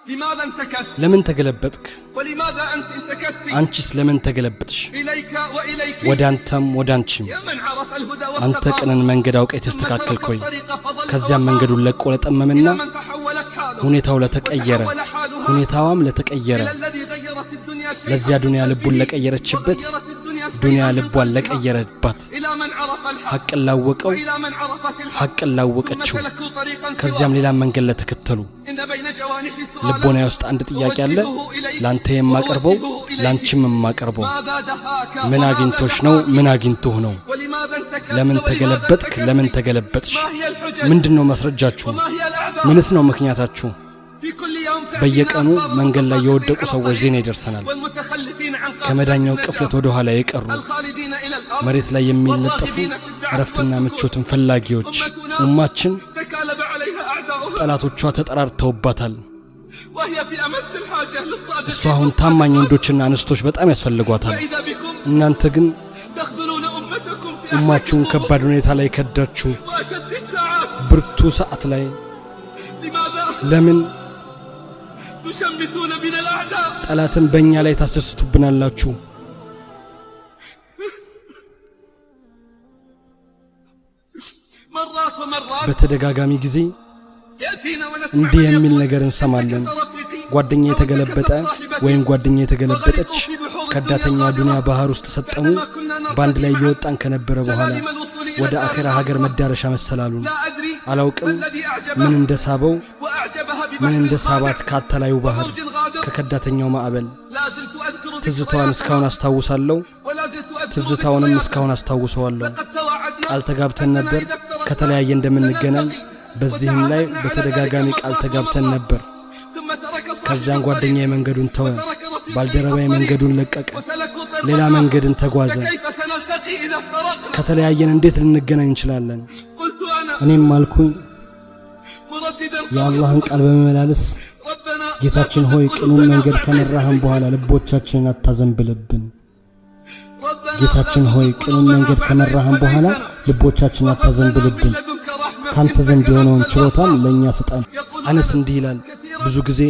لماذا انتكست؟ ለምን ተገለበጥክ? ولماذا أنت انتكست؟ አንቺስ ለምን ተገለበጥሽ? إليك وإليك. ወደ አንተም ወደ አንቺም። يا من عرف الهدى አንተ واستقام ቅንን መንገድ አውቀ ثم የተስተካከልክ ترك ሆይ፣ الطريق فضل ከዚያም وغاب መንገዱን ለቆ ለጠመመና إلى من تحولت حاله ሁኔታው ለተቀየረ وتحول حالها ሁኔታዋም ለተቀየረ إلى الذي غيرت الدنيا شيئا ለዚያ من ዱንያ ልቡን قلبه ለቀየረችበት وغيرت الدنيا ዱንያ شيئا من ልቧን قلبها ለቀየረባት إلى من عرف الحق ሐቅን ላወቀው وإلى من عرفت الحق ሐቅን ثم ላወቀችው سلكوا طريقا ከዚያም سواه. ሌላ መንገድ ለተከተሉ። إن بين جوانحي سؤالا ልቦና ውስጥ አንድ ጥያቄ አለ፣ أوجهه إليك ለአንተ የማቀርበው وأوجهه إليك. ለአንቺም የማቀርበው። ماذا دهاك ምን وماذا አግኝቶሽ ነው? دهاك؟ ምን አግኝቶህ ነው? ولماذا انتكست ለምን ولماذا ተገለበጥክ? انتكست؟ ለምን ተገለበጥሽ? ما هي الحجج ምንድን ነው መስረጃችሁ? وما هي الأعذار؟ ምንስ ነው ምክንያታችሁ? في كل يوم تأتينا በየቀኑ أخبار መንገድ ላይ المساقطين የወደቁ على ሰዎች الطريق ዜና ይደርሰናል። والمتخلفين عن قافلة ከመዳኛው النجاة ቅፍለት ወደ ኋላ የቀሩ الخالدين إلى الأرض መሬት ላይ የሚለጠፉ والراغبين في الدعة እረፍትና والسكون. ምቾትን ፈላጊዎች። ኡማችን تكالب عليها أعداؤها ጠላቶቿ ተጠራርተውባታል። وهي في أمس الحاجة እሷ للصادقين አሁን ታማኝ والصادقات. ወንዶችና እንስቶች በጣም ያስፈልጓታል። فإذا بكم እናንተ ግን تخذلون أمتكم في أحلك ኡማችሁን الظروف ከባድ ሁኔታ ላይ ከዳችሁ፣ وأشد الساعات. ብርቱ ሰዓት ላይ። لماذا ለምን تشمتون بنا الأعداء؟ ጠላትን በእኛ ላይ ታስደስቱብናላችሁ? مرات ومرات በተደጋጋሚ ጊዜ يأتينا ونسمع እንዲህ من የሚል يقول ነገር እንሰማለን። انتكس رفيقي ጓደኛ أو የተገለበጠ انتكست صاحبتي ወይም ጓደኛ የተገለበጠች وغرقوا في بحور الدنيا ከዳተኛዋ ዱንያ الغادرة ባህር ውስጥ ሰጠሙ። بعدما كنا በአንድ نرتقي ላይ معا እየወጣን ከነበረ በኋላ سلالم الوصول إلى ወደ الدار አኼራ ሀገር الآخرة. መዳረሻ መሰላሉን لا أدري አላውቅም ما الذي ምን أعجبه እንደሳበው وأعجبها ምን ببحر እንደሳባት خادع ከአታላዩ ባህር وموج غادر. ከከዳተኛው ማዕበል። لا زلت أذكر ትዝታዋን እስካሁን ذكرياتها አስታውሳለሁ፣ ولا زلت أذكر ትዝታውንም ذكرياتها. እስካሁን አስታውሰዋለሁ። لقد تواعدنا ቃል ተጋብተን أننا ነበር إذا افترقنا ከተለያየ እንደምንገናኝ። سنلتقي በዚህም ላይ وتعاهدنا على ذلك በተደጋጋሚ ቃል مرات ተጋብተን ومرات. ነበር። ثم ترك صاحب ከዚያን الطريق ጓደኛዬ መንገዱን ተወ፣ وترك رفيقي ባልደረባዬ الطريق መንገዱን ለቀቀ፣ وسلكوا طريقا ሌላ آخر. መንገድን ተጓዘ። فكيف سنلتقي إذا افترقنا؟ ከተለያየን እንዴት ልንገናኝ እንችላለን? قلت أنا እኔም አልኩኝ مرددا قول የአላህን ቃል በመመላለስ ربنا لا ጌታችን تزغ ሆይ ቅኑን قلوبنا መንገድ بعد إذ ከመራህን በኋላ هديتنا. ልቦቻችንን አታዘንብልብን። ربنا لا ጌታችን تزغ ሆይ ቅኑን قلوبنا መንገድ بعد إذ ከመራህን በኋላ هديتنا ልቦቻችንን وهب لنا من አታዘንብልብን። لدنك رحمة ካንተ إنك ዘንድ የሆነውን أنت ችሮታን الوهاب. ለእኛ ስጠን። يقول አነስ أنس እንዲህ ይላል፣ كثيرا ብዙ ጊዜ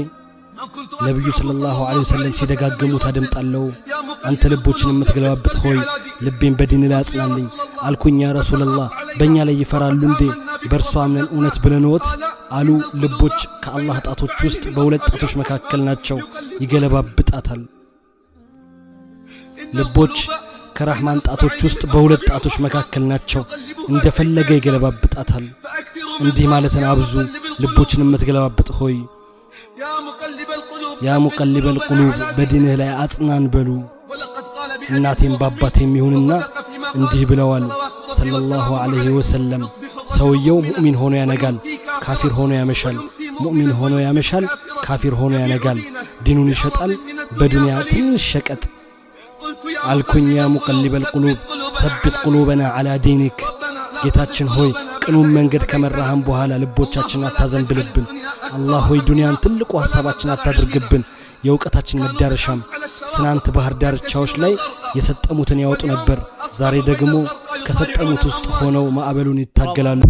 ما كنت ነቢዩ أسمعه صلى الله صلى عليه الله وسلم عليه وسلم ሲደጋግሙት يردد አደምጣለሁ። يا አንተ مقلب ልቦችን القلوب ثبت የምትገለባብጥ قلبي ሆይ على دينك. ልቤን በዲን ላይ قلت يا አጽናልኝ رسول الله አልኩኝ። يا رسول أتخاف الله علينا በእኛ ላይ ይፈራሉ وقد እንዴ? آمنا بك በእርሷ አምነን እውነት وصدقناك? ብለንዎት قال አሉ። إن القلوب ልቦች ከአላህ بين ጣቶች إصبعين ውስጥ من በሁለት أصابع ጣቶች መካከል الرحمن ናቸው፣ يقلبها. ይገለባብጣታል። إن ልቦች القلوب بين ከራህማን ጣቶች إصبعين ውስጥ من በሁለት أصابع ጣቶች الرحمن መካከል ናቸው፣ يقلبها كيف እንደፈለገ يشاء. ይገለባብጣታል። فأكثروا من እንዲህ قول ማለትን يا አብዙ፣ مقلب القلوب ልቦችን የምትገለባብጥ ሆይ يا مقلب القلوب ያ ثبت ሙቀሊበል قلوبنا ቁሉብ على دينك. በዲንህ ላይ አጽናን በሉ። ولقد قال بأبي እናቴም وأمي በአባቴም ይሁንና وصدق فيما قال እንዲህ ብለዋል صلوات ربي صلى الله وسلامه عليه عليه وسلم። يصبح الرجل ሰውየው مؤمنا ሙእሚን ሆኖ ያነጋል፣ ويمسي ካፊር كافرا ሆኖ ያመሻል። ويمسي ሙእሚን مؤمنا ሆኖ ويصبح ያመሻል፣ كافرا ካፊር ሆኖ يبيع ያነጋል። دينه ዲኑን بعرض ይሸጣል من الدنيا በዱንያ قليل. ትንሽ ሸቀጥ። قلت يا አልኩኝ مقلب يا القلوب مقلب ثبت القلوب قلوبنا ثبت على دينك. قلوبنا على دينك። ربنا لا تزغ ጌታችን ሆይ قلوبنا بعد ቅኑን إذ መንገድ هديتنا. ከመራህን በኋላ ልቦቻችን اللهم لا تجعل አታዘንብልብን። الدنيا أكبر አላህ ሆይ همنا ዱንያን ትልቁ ولا ሐሳባችን مبلغ علمنا. አታድርግብን፣ የእውቀታችን كانوا መዳረሻም። بالأمس على الشواطئ ትናንት ባህር ዳርቻዎች ينتشلون ላይ الغرق የሰጠሙትን ያወጡ واليوم ነበር። ዛሬ أصبحوا بين ደግሞ الغرق ከሰጠሙት يصارعون ውስጥ الأمواج. ሆነው ማዕበሉን ይታገላሉ።